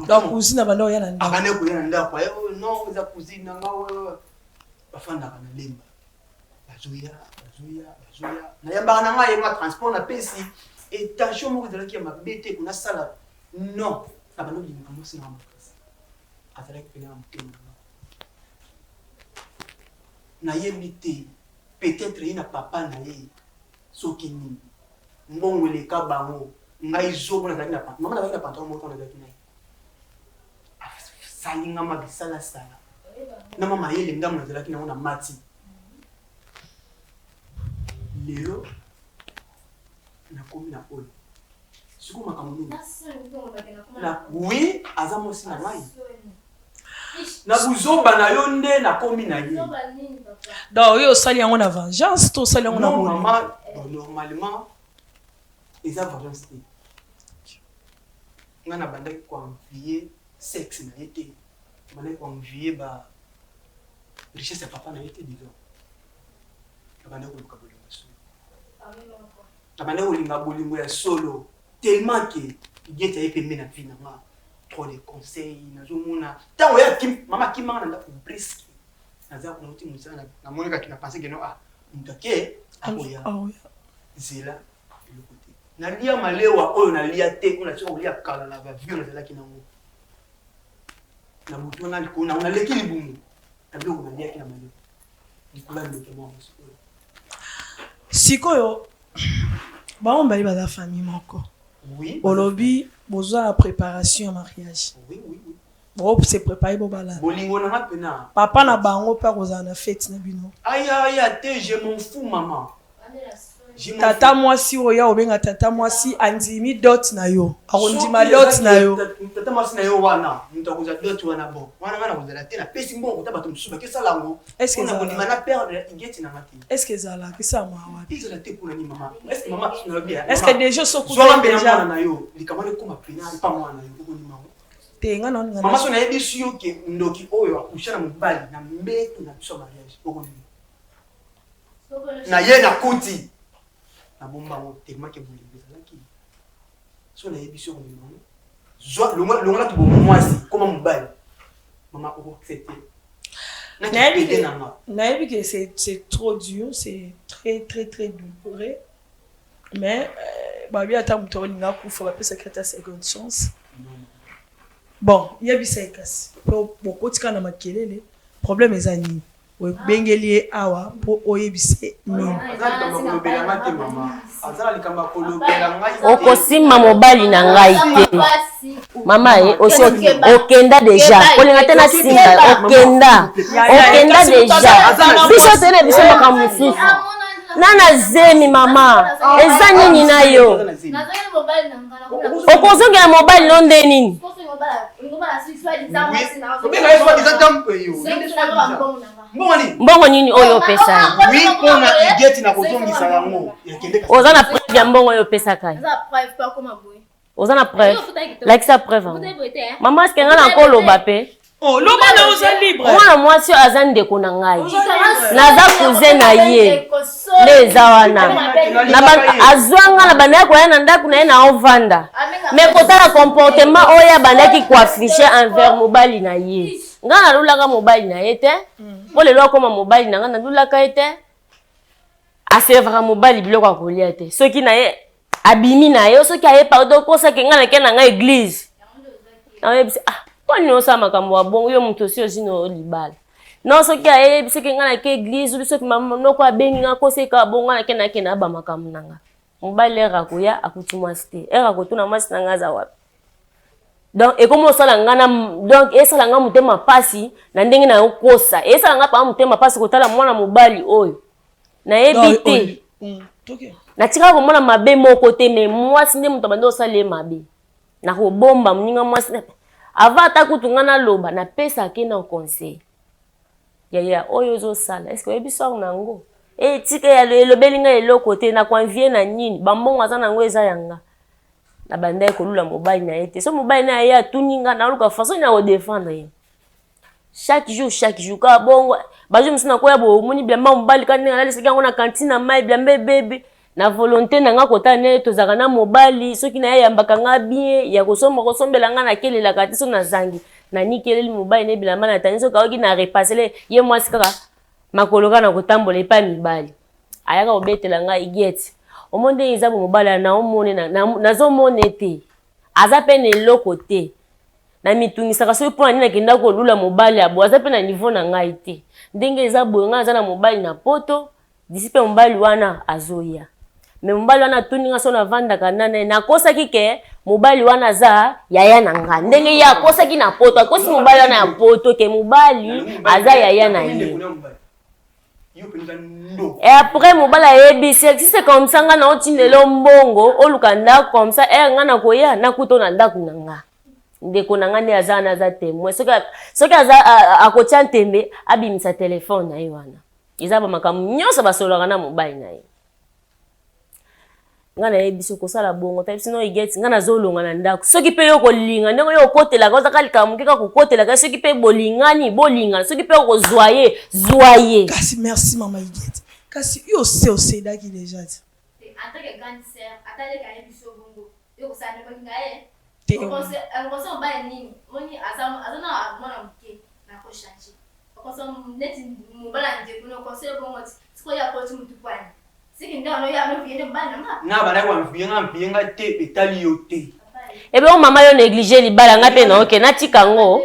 Donc cousine abanda koya na ndako. Abanda koya na ndako. Aye oh non eza cousine na nga wewe. Bafandaka na Lemba. Bazoya, bazoya, bazoya. Nayambaka na ngai nga transport na pesi. Et tension moko ezalaki ya mabe te kuna sala. Non, nabanda kolinga mwasi na nga makasi. Azalaki pena na motema na nga. Nayebi te, peut-être ye na papa na ye soki nini. Mbongo eleka bango. Ngai zoba nazalaki na pantalon. Mama nazalaki na pantalon moko nazalaki na ye. Asali nga ma bisala sala. Na ma mayele ndambo nazalaki nango na mati. Lelo nakomi na oyo. Sikoyo makambo nini? Na oui, aza mwasi na ngai. Na buzoba na yo nde nakomi na ye. Donc oyo osali yango na vengeance to osali yango na Non bolingo? mama, bon, normalement eza vengeance te. Nga nabandaki ko envier sexe na ye te. Nabandaki ko envier ba richesse ya papa na ye te disons. Nabandaki koluka bolingo ya solo. Nabandaki kolinga bolingo ya solo tellement que Huguette aye pembeni na vie na nga. Trop de conseils nazomona. Tango ye akim, mama akimaka na ndako briske. Naza kuna nauti mosala namoni kaka na pense que non ah moto ake akoya zela eloko te. Nalia malewa oyo nalia te oyo natika kolia kala na ba vie oyo nazalaki nango. Na butu wana likolo nango naleki libumu na biloko naliaki na malewa likolo ya ndoki ya mwana mwasi oyo. Sikoyo bango mibale baza famille moko. Oui, Olobi boza na préparation ya mariage. Oui, oui, oui. Bo se préparer bo balana. Bolingo na nga pena. Papa na bango pe akozala na fete na bino. Aya aya te je m'en fous maman. Tata mwasi oyo ya obenga tata mwasi andimi dot na yo. Akondima dot na yo. Tata mwasi na yo wana mutu akozwa dot wana bon. Wana nga nakozala te napesi mbongo kota bato mosusu bakesala yango. Est-ce que Pona kondima na perdre igeti na nga te. Est-ce que ezalaka esalama wapi? Ezala te pona nini mama? Est-ce que mama nalobi ya. Est-ce que déjà soki Zwaka pena mwana na yo likambo wana ekoma pena epa mwana na yo okondima yango? Te nga na Mama so nayebisi yo ke ndoki oyo akusha na mobali na mbeto na biso ya mariage okondima? Na ye nakuti nabomba yango tellement ke bolingo ezalaki. So nayebisi yo okondima yango? Zwa longola ki bomwasi koma mobali mama oko accepter na ki pede na nga. Nayebi ke c'est trop dur, c'est très très très douloureux mais balobi ata moto akolinga akufa bapesaki ata seconde chance. Bon yebisa ye kasi po bokoti kaka na makelele problème eza nini? Obengeli ye awa po oyebisa ye nini? Okosimba mobali na ngai te mama ye osi okenda deja kolinga te nasimba okenda okenda deja biso toye na biso makambo mosusu na na zemi mama eza nini na yo okozongela mobali no nde nini mbongo nini oyo opesa ye oza na preuve ya mbongo oyo opesaka ye oza na preuve lakisa preuve yango mama eske ngai nakoloba mpe Oh, loba na oza libre. Mwana mwasi oyo aza ndeko na ngai. Naza cousin na ye. Nde eza wana. Na ba azwa nga na bandaki koya na ndako na ye na ovanda. Mais kotala comportement oyo abandaki ko afficher envers mobali na ye. Nga nalulaka mobali na ye te. Po lelo akoma mobali na nga nalulaka ye te. Aservaka mobali biloko ya kolia te. Soki na ye abimi na ye soki aye pardon okosaki ngai nake na ngai eglise nayebisi ah mpo nini osala makambo ya bongo yo moto osi ozwi na libala non soki ayebi soki ngai nake eglise obi soki mama noko abengi ngai akoseka bongo ngai nake nake na ba makambo na ngai mobali ere akoya akuti mwasi te ere akotuna mwasi na ngai aza wapi donc ekomi osala ngai na donc esala ngai motema mpasi na ndenge na yokosa esala ngai mpenza motema mpasi kotala mwana mobali oyo nayebi te natikala komona mabe moko te me mwasi nde moto abandi kosala ye mabe nakobomba moninga mwasi avant ata kutu ngai naloba napesaka ye na conseil yaya oyo ozosala eske oyebi sor na yango etika eh, elobeli ngai eloko te nakoanvie na nini bambongo aza na yango eza ya nga nabandaki kolula mobali na ye te so mobali na ye atuni nga naluka façon ya kodefendre ye chaque jour chaque jour kaka bongo bajour mosusu nakoya boye omoni bilamba mobali kaka ndenge alalisaki yango na kantine na mai bilamba ebebi na volonté na nga kotala ndenge tozalaka na mobali soki na ye ayambaka nga bien ya kosomba kosombela nga nakelelaka te soki nazangi nanikeleli mobali ne bilamba na tani soki ayoki na repasele ye mwasi kaka makolo kaka na kotambola epai mibali ayaka kobetela ngai igete omoni ndenge eza bo mobali naomone nazomona te aza mpe na eloko te Namitungisaka soki mpo na nini nakendaki kolula mobali ya boye, aza mpe na niveau na ngai te. Ndenge eza boye ngai naza na mobali na poto, d'ici mpe mobali wana azoya. Mais mobali wana atuni ngai soki navandaka na naye, nakosaki ke mobali wana aza yaya na ngai. Ndenge ye akosaki na poto, akosi mobali wana ya poto ke mobali aza yaya na ye. Et après mobali ayebisi si c'est comme ça nga na otindela mbongo oluka ndako comme ça eh nga nakoya nakuta na ndako na nga ndeko na nga nde aza wana aza témoin soki soki aza akotia ntembe abimisa telefone na ye wana eza ba makambo nyonso basololaka na mobali na ye Nga nayebi biso kosala bongo ta biso no igeti nga nazolonga na ndako soki mpe yo kolinga ndenge yo okotelaka ozaka likambo moke kaka kokotelaka soki mpe bolingani bolingana soki mpe okozwa ye zwa ye kasi merci mama igeti kasi yo ose osedaki deja ti te. neti mobali ya ndeko na conseil bongo ti sikoyo akoti mutu pwani siki nde wana oya noviye nde mobali na nga. Nga bandaki ko envier nga envier nga te etali yo te. Ebongo mama yo neglige libala nga pe na oke natika ngo.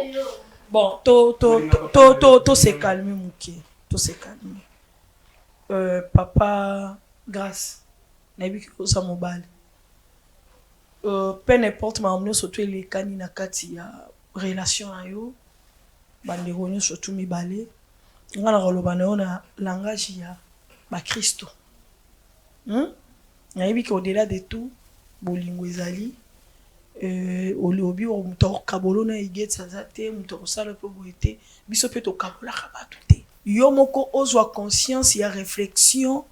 Bon to to to to to se calmer muke to se calmer euh papa grace nayebi ke oza mobali euh peu n'importe makambo nionso tout elekani na kati ya relation na yo ba ndeko nionso tout mibale nga nakoloba na yo na langage ya ba christo hum nayebi ke au delà de tout bolingo ezali euh olobi moto akokabolo na Huguette aza te moto akosala pe boye te biso pe tokabolaka bato te yo moko ozwa conscience ya reflexion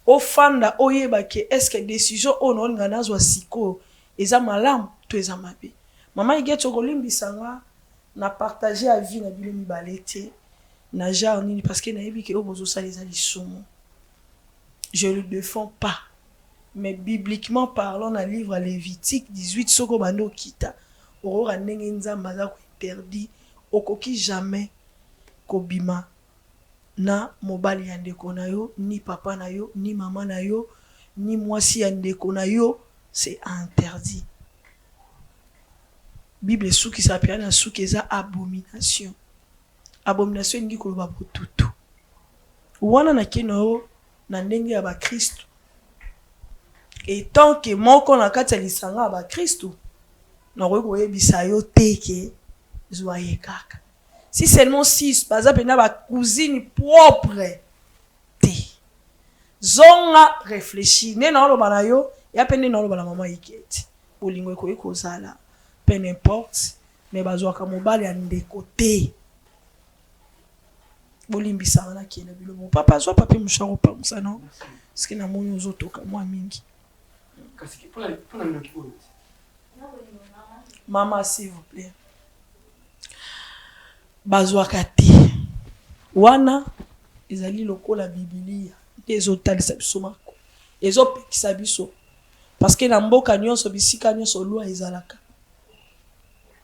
ofanda oyeba ke est ce que decision oyo naolinga nazwa sikoyo eza malamu to eza mabe maman Huguette okolimbisa nga na partage avis na bino mibale te na genre nini parce que nayebi ke oyo bozosala eza lisumu je le defends pas mais bibliquement parlant na livre ya Levitique 18 soki obandi okita okoyoka ndenge Nzambe aza ko interdit okoki jamais kobima na mobali ya ndeko na yo ni papa na yo ni mama na yo ni mwasi ya ndeko na yo c'est interdit bible esukisa pena na suki eza abomination Abomination elingi koloba botutu. Wana nake na yo na ndenge ya ba kristu. Etant que moko na kati ya lisanga ya ba kristu, nakoki koyebisa yo te ke zua ye kaka. Si seulement si baza penza ba cousine propre te. Zonga reflechir. Nde naoloba na yo, ya pe nde naoloba na maman Huguette. Bolingo ekoki kozala peu n'importe. Mais bazwaka mobali ya ndeko te. Bolimbisa nga nakende biloko. Papa zwa papier mouchoir opangusa no. Parce que namoni ozotoka mwa mingi. Kasi pona ndoki oyo. Mama s'il vous plaît. Bazwaka te. Wana ezali lokola Biblia nde ezotalisa biso mako. Ezopekisa biso. Parce que na mboka nyonso bisika nyonso loi ezalaka.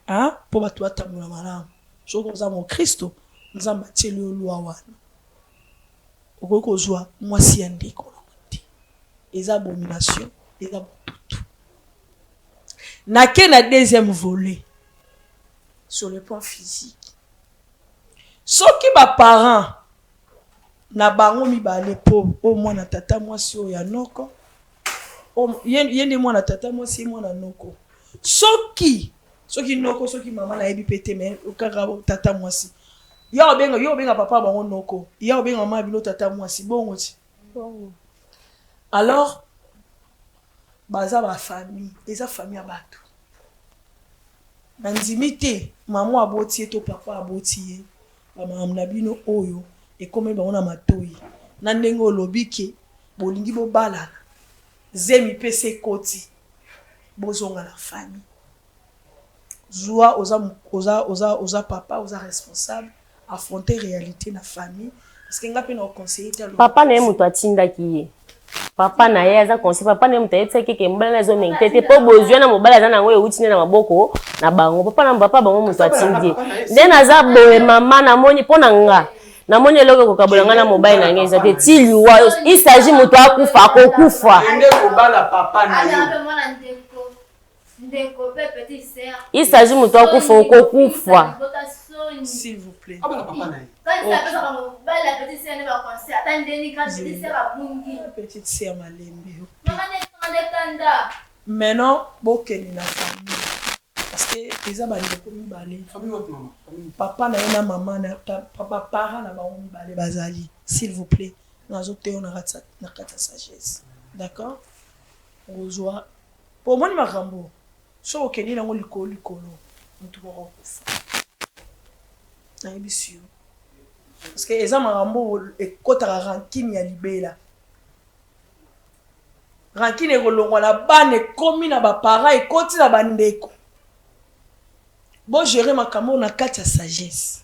Hein po batu batambola malamu soki oza mokristo nzambe atieli yo loi wana okoki kozua mwasi ya ndeko na yo te eza abomination eza botutu nake na deuxième volet sur le plan physique soki ba parents na bango mibale po oyo mwana tata mwasi oyo ya noko ye nde mwana tata mwasi ye mwana noko soki soki noko soki mama nayebi pe te mais kaka tata mwasi ya obenga yo obenga papa bango noko ya obenga mama bino tata mwasi bongo ti alors baza ba famille eza famille ya bato nandimi te mama aboti ye to papa aboti ye ba makambo na bino oyo ekomeli bango na matoyi na ndenge olobi ke bolingi bobalana zemi pe esi ekoti bozonga na famille zua oza oza oza oza papa oza responsable affronter realite na famille parce que nga pe nako conseiller te papa na ye moto atindaki ye papa na ye aza conseil papa na ye moto ayebisaki ke mobali na azo merite te mpo bozwi wana mobali aza na yango euti nde na maboko na bango papa na papa bango moto atindi ye nde naza boye mama namoni mpo na nga namoni eloko ekokabola ngai na mobali na ngai eza te ti liwa il s'agit moto akufa akokufa il s'agit moto akufa okokufa s'il vous plaît petite sœur malembe maintenant bokende na famille parce que eza bandeko mibale papa na ye na mama na papa parent na bango mibale bazali s'il vous plaît nazoteyo na kati ya sagesse d'accord ozwa Po omoni makambo soki okende nango likolo likolo mutu moko akufa nayebisi yo parce que eza makambo oyo ekotaka rancune ya libela rancune ekolongwa na bana ekomi na ba parents ekoti na ba ndeko bo gerer makambo oyo na kati ya sagesse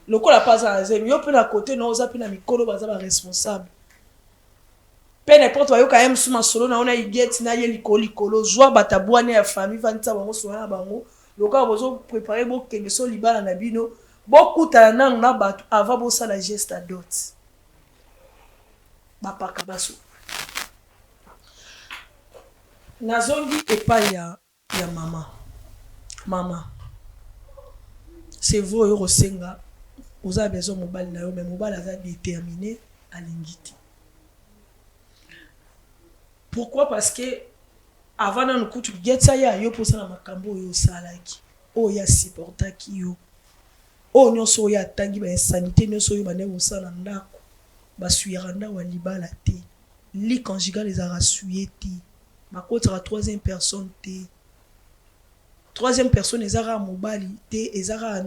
lokola pe aza na zemi yo pe na cote na yo oza pe na mikolo baza ba responsable Peu n'importe bayoka ye mosusu masolo na yo na Huguette na ye likolo likolo zua bato ya bwania ya famille vandisa bango solola na bango lokola bozo preparer bokende so libala na bino. Bokutana nanu na batu avant bosala geste ya dot. Bapaka baso. Nazongi epai ya ya mama. Mama, c'est vrai oye kosenga oza na besoin mobali na yo mais mobali aza determine alingi te. Pourquoi? Parce que avant nanu kutu Guetty aya yo mpo osala makambo oyo osalaki, oyo ye a supportaki yo, oyo nionso oyo ye atangi ba insanites nionso oyo obandaki kosala na ndaku, ba suyaka ndaku ya libala te, lit conjugal ezalaka suye te, bakotisaka troisième personne te, troisième personne eza kaka mobali te, eza kaka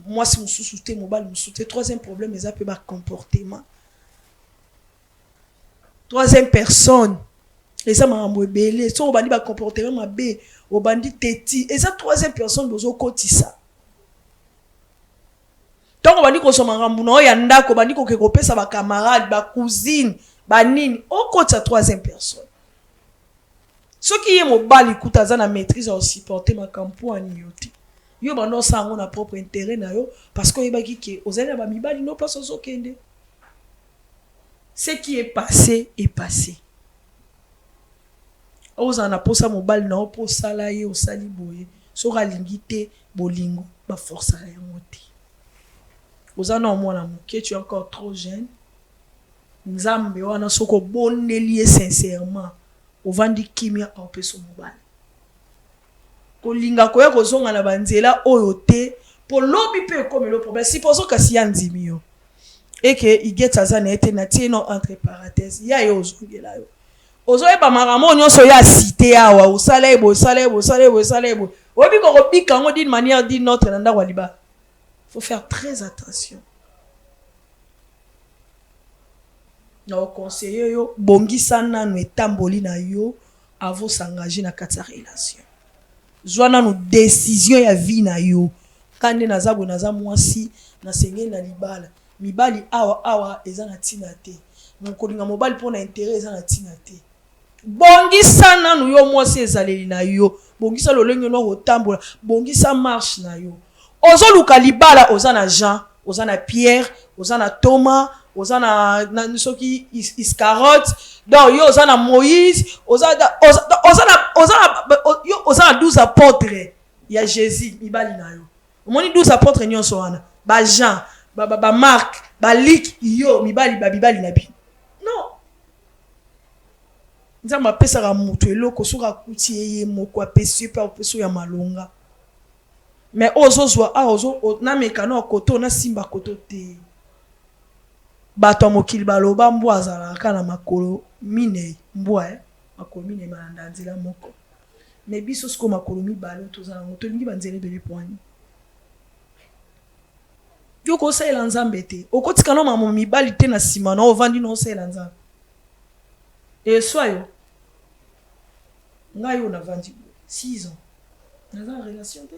mwasi mosusu te, mobali mosusu te, troisième problème eza mpe ba comportement. Troisième personne eza makambo ebele soki obandi ba comportement mabe obandi teti eza troisième personne bozokotisa ntango obandi kozwa makambo na oyo ya ndako obandi koke kopesa ba camarade ba cousine banini okotisa troisième personne soki ye mobali kuta aza na maîtrise ya kosupporte makambo mpo ani yo te yo banda osala yango na propre intérêt na yo parce que oyebaki ke ozali na bamibali no place ozokende. Ce qui est passe est passe. Ozala na posa mobali na yo po osala ye osali boye soki alingi te bolingo ba forcaka yango te. Oza nao mwana moke tu es encore trop jeune nzambe wana soki obondeli ye sincèrement ovandi kimia akopesa yo mobali. Kolinga koya kozonga na ba nzela oyo te po lobi pe ekomelo problème supposons kasi ye andimi yo. Et que Huguette aza na ye te na tie no entre parenthèse ya ye ozongela yo ozoyeba makambo oyo nyonso ye asite awa osala ye boye osala ye boye osala ye boye osala ye boye oyebi kokobika yango d'une manière d'une autre na ndako ya libala faut faire très attention na oconseille yo bongisa nanu etamboli na yo avant s'engager na kati ya relation Zwa nanu decision ya vie na yo. Nga nde naza boye naza mwasi nasengeli na libala. Mibali awa awa eza na tina te. Kolinga mobali pona interet eza na tina te. Bongisa nanu yo mwasi ezaleli na yo. Bongisa lolenge no kotambola. Bongisa marche na yo. Ozoluka libala oza na Jean, oza na Pierre, oza na Thomas, oza na, na soki Iscarote, donc yo oza na Moïse, oza oza oza na oza na yo oza na 12 apôtres ya Jésus mibali na yo. Omoni 12 apôtres nyonso wana, ba Jean, ba ba, ba Marc, ba Luc, yo mibali ba mibali na bino. Non. Nzambe apesaka moto eloko soki akuti ye ye moko apesi ye mpe apesi ya malonga. Mais oyo ozozwa awa ozo nameka nao koto nasimba koto te. Bato ya mokili baloba mbwa azalaka kaka na makolo minei mbwa eh makolo minei malanda nzela moko mais biso sikoyo makolo mibale oyo toza nango tolingi ba nzela ebele pona nini? Yo okosalela nzambe te okotika nao makambo mibali te na sima nao ovandi nao osalela nzambe eswa yo ngai oyo navandi boye 6 ans naza na relation te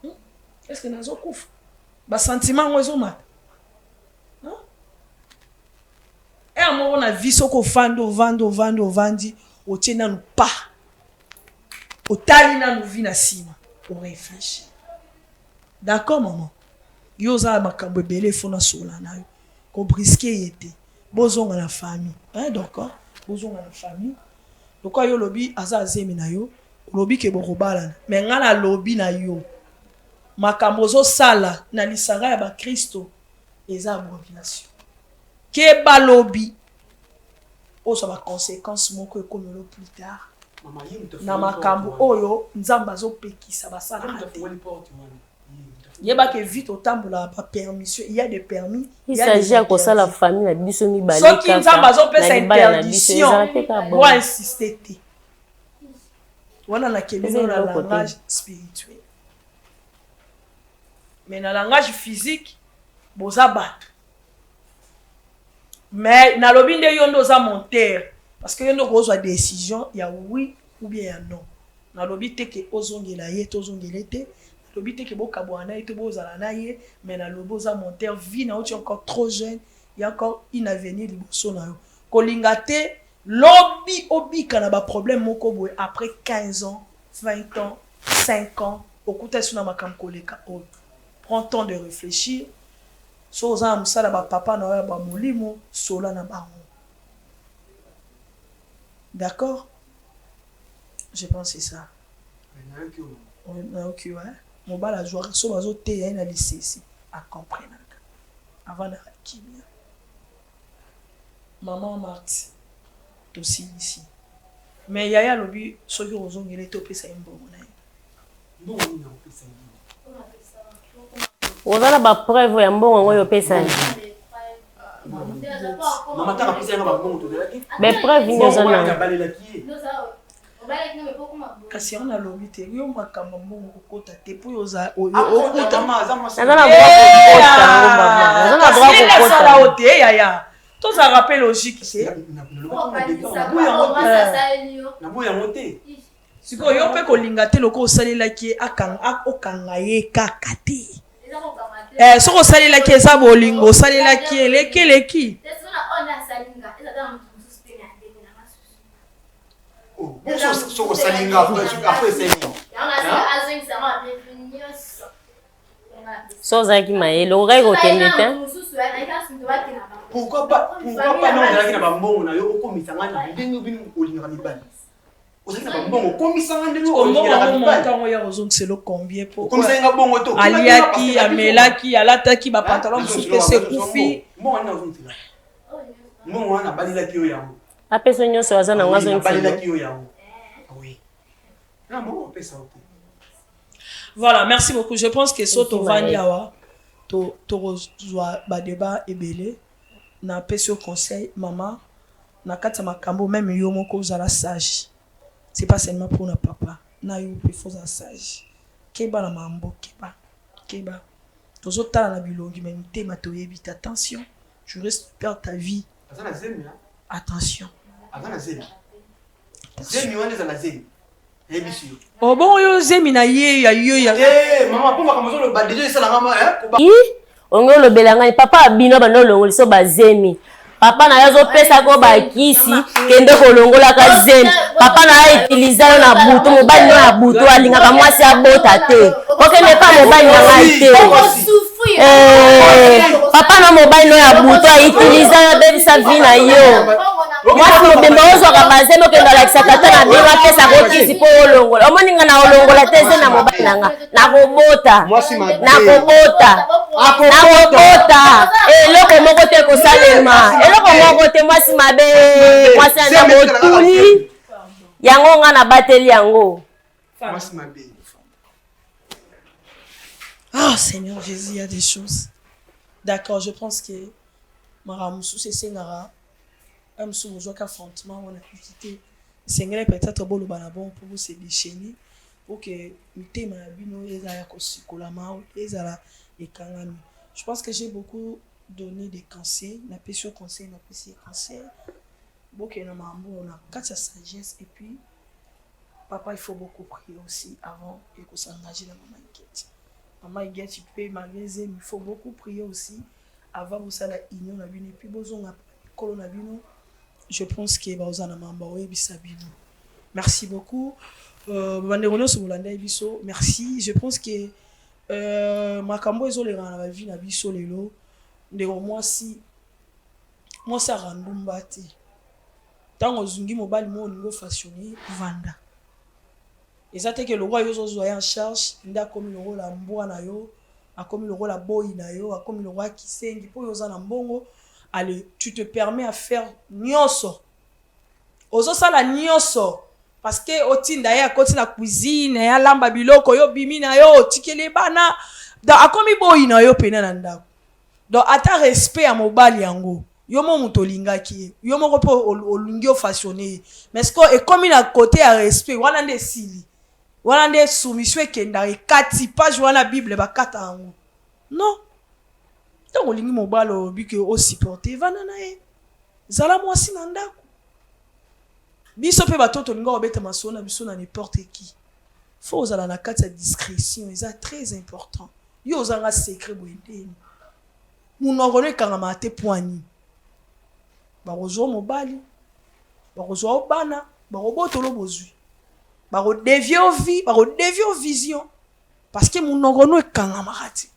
hmm? est ce que nazokufa basentiment yango ezomata heure moko na vie soki ofandi ovandi ovandi ovandi otie nanu pa otali nanu vie na nsima orefléchir d'accord maman yo oza na makambo ebele efo nasola na yo kobriske ye te bozonga na famille hein, d'accord bozonga na famille Lokola yo olobi aza azemi na yo, olobi ke bokobalana mais nga na lobi na yo makambo ozo sala na lisanga ya ba christo eza abomination. Keba lobi ozwa ba consequences moko ekomelo plus tard na makambo oyo Nzambe azo pekisa basalaka te. Yeba ke vie totambolaka par permission, il y a des permis, Il s'agit ya kosala famille na biso mibale soki Nzambe azopesa interdiction bo insister te wana nakende no na langage spirituel mais na langage physique boza bato mais nalobi nde yo nde oza monteur parce que yo nde okozwa décision ya oui ou bien ya non Nalobi te ke ozongela ye to ozongela ye te, nalobi te ke bokabwana na ye to bozala na ye, mais nalobi oza monteur, vie na yo tu es encore trop jeune, il ya encore une avenir liboso na yo. Kolinga te lobi obika na ba problème moko boye après 15 ans, 20 ans, 5 ans. Okuta lisusu na makambo koleka oyo. Prends temps de reflechir. Soki oza na mosala ba papa na yo ya ba molimo, solola na bango. D'accord? Je pense c'est ça. Nayoki yo hein. Mobali azwaka soki bazo teya ye na lisese a comprenaka. Avandaka kimia. Maman Marthe tosilisi. Mais yaya alobi soki okozongela ye te opesa ye mbongo na ye. Mbongo nini akopesa ye? Oza na ba preuve ya mbongo yango oyo opesa ye? Mama tanga apesa nga ba mbongo tozalaki. Ba preuve nini oza na? Nabalelaki ye. Kasi yango nalobi te yo makambo ya mbongo kokota te mpo yo oza okuta. Naza na droit kokota yango mama. Naza na droit kokota. Asala yo te yaya. Tozalaka mpe logique te. Naboyi yango te. Sikoyo yo mpe kolinga te lokola osalelaki ye okanga ye kaka te. Eh, soki osalelaki eza bolingo osalelaki ye eleki eleki. Soki osali nga après esali So ozalaki mayele okokaki kokende te. Pourquoi pas pourquoi pas non ozalaki na bambongo na yo okomisa nga na ndenge bino olingaka mibali. Ozalaki na bambongo okomisa nga ndenge olingaka mibali. Ntango ya kozongisela combien po okomisa nga bongo to aliaki amelaki alataki ba pantalon mosusu pe se kufi. Mbongo wana ozongisela. Mbongo wana abalelaki yo yango. Apesa nyonso aza na ngo azongisela. Abalelaki yo yango. Oui. Na mbongo opesa yo te. Voilà, merci beaucoup. Je pense que soki tovandi awa to tokozwa ba débat ebele. Na pesi yo conseil mama na kati ya makambo meme yo moko ozala sage. C'est pas seulement pour na papa na yo pe faut ozala sage. Keba na mambo keba. Keba. Tozo tala na bilongi mais mitema toyebi te. Attention, tu risques de perdre ta vie. Aza na zemi hein? Attention. Aza na zemi. Zemi wana ezala zemi. Nayebisi yo. Oh bongo yo zemi na ye ya yo ya. Eh mama po makambo ozoloba deja esala nga ma eh. I onge olobela ngai papa abino banda olongoliso bazemi papa na yo azopesa ko bakisi kende kolongolaka zemi papa na yo utiliza yo na butu mobali no ya butu alingaka mwasi abota te okende pa mobali na ngai te eh, papa na mobali no ya butu autiliza yo abebisa vi na yo mwasi mobimba ozwaka bazemi okende alakisa tata na bino apesaka okisi mpo olongola omoni nga na olongola te eze na mobali na nga nakobota nakobota nakobota eloko moko te ekosalema eloko moko te mwasi mabe mwasi ya ndambo otuni yango nga nabateli yango mwasi mabe Ah Seigneur Jésus, il y a des choses. D'accord, je pense que makambo mosusu esengaka un mosusu bozwaki affrontement wana ekoki te esengeli peut-être boloba na bon mpo bose déchaîner pour que mitema na bino ezala ya kosikolama ezala ekangami. Je pense que j'ai beaucoup donné des conseils, napesi yo conseil, napesi ye conseil. Bokende na makambo oyo na kati ya sagesse et puis Papa il faut beaucoup prier aussi avant et ko s'engager na maman Huguette. Maman Huguette pe malgré zemi il faut beaucoup prier aussi avant bosala union na bino et puis bozonga mikolo na bino je pense que bakozala na makambo bakoyebisa bino. Merci beaucoup. Euh, bandeko nyonso bolandaki biso merci je pense que euh, makambo ezolekana na bavi na biso lelo ndeko mwasi mwasi arandumba te Tango ozungi mobali moko olingi o façonner ye vanda. Eza te ke lokola yo ozo zua ye en charge nde akomi lokola mbwa na yo, akomi lokola boyi na yo, akomi lokola kisengi po yo oza na mbongo allez tu te permets à faire nionso. Ozo sala nionso parce que otinda ye akoti na cuisine alamba biloko yo obimi na yo otikeli ye bana donc akomi boyi na yo pena na ndaku. Donc ata respect ya mobali yango yo moko mutu olingaki ye yo moko pe olingi o façonner ye mais sikoyo ekomi na cote ya respect wana nde esili wana nde soumission ekendaka ekati page wana bible bakata yango non ntango olingi mobali olobi ke o supporter vanda na ye zala mwasi na ndako biso pe bato tolinga kobeta masolo na biso na n'importe qui faut ozala na kati ya discretion eza très important Yo oza nga secret boye ndeni? Munoko no ekangamaka te poa nini? Bakozua yo mobali, bakozua yo bana, bakobotolo bozui, bako devier yo vie, bako devier yo vision. Parce que munoko no ekangamaka te.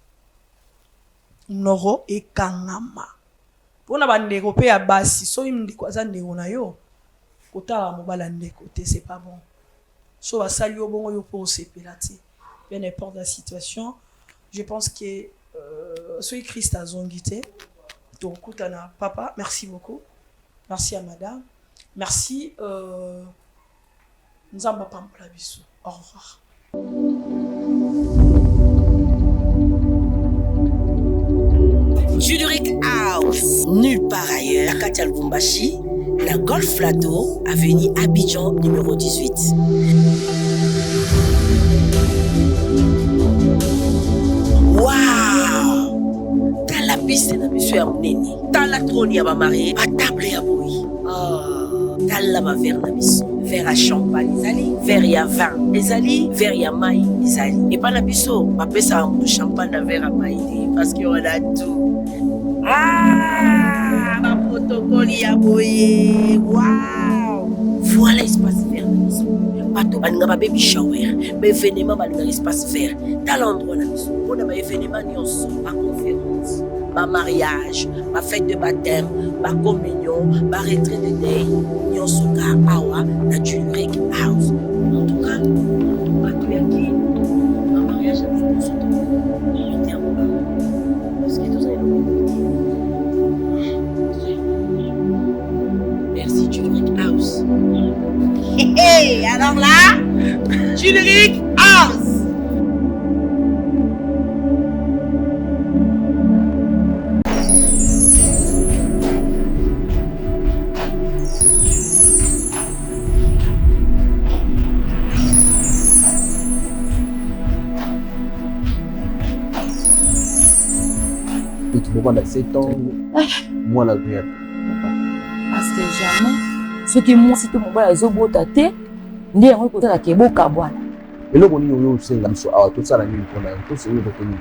Munoko ekangama. Pona ba ndeko pe ya basi, soki ndeko aza ndeko na yo, kotalaka mobali ya ndeko te, c'est pas bon. Soki basali yo bongo yo pe osepela te. Peu n'importe la situation, je pense que euh, soki Christ azongi te, tokokutana. Papa, merci beaucoup. Merci à madame. Merci euh, Nzambe apambola biso. Au revoir. Judric House, nulle part ailleurs, na kati ya Lubumbashi, na Golf Plateau, avenue Abidjan numéro 18. Wow! Tala piste na biso ya monene, tala trône ya ba marie, ba table ya boyi. Oh, tala ba verre na biso, verre ya champagne ezali, verre ya vin ezali, verre ya mai ezali. Epai na biso bapesaka moto champagne na verre ya mai te parce que on a tout. Ah, ba protocole ya boye. Wow! Voilà espace vert na biso. Bato balinga ba baby shower, ba événement balingaka espace vert. Tala endroit na biso mpona ba événement nyonso, ba conférence, ba mariage, ba fête de baptême, ba communion, ba retrait de deuil, nyonso ka awa na Juric House. En tout cas, bato ya Kin, ba mariage na biso nyonso to mete yango awa parce que toza eloko moko te. Merci Juric House. Hey, alors là, Juric House. Bovanda 7 ans mwana ya parce que jamais soki mwasi to mobali azobota te nde yango ekosalaka ebokabwana Eloko nini oyo osenga biso awa tosala nini mpona yango tosengeli vote nini?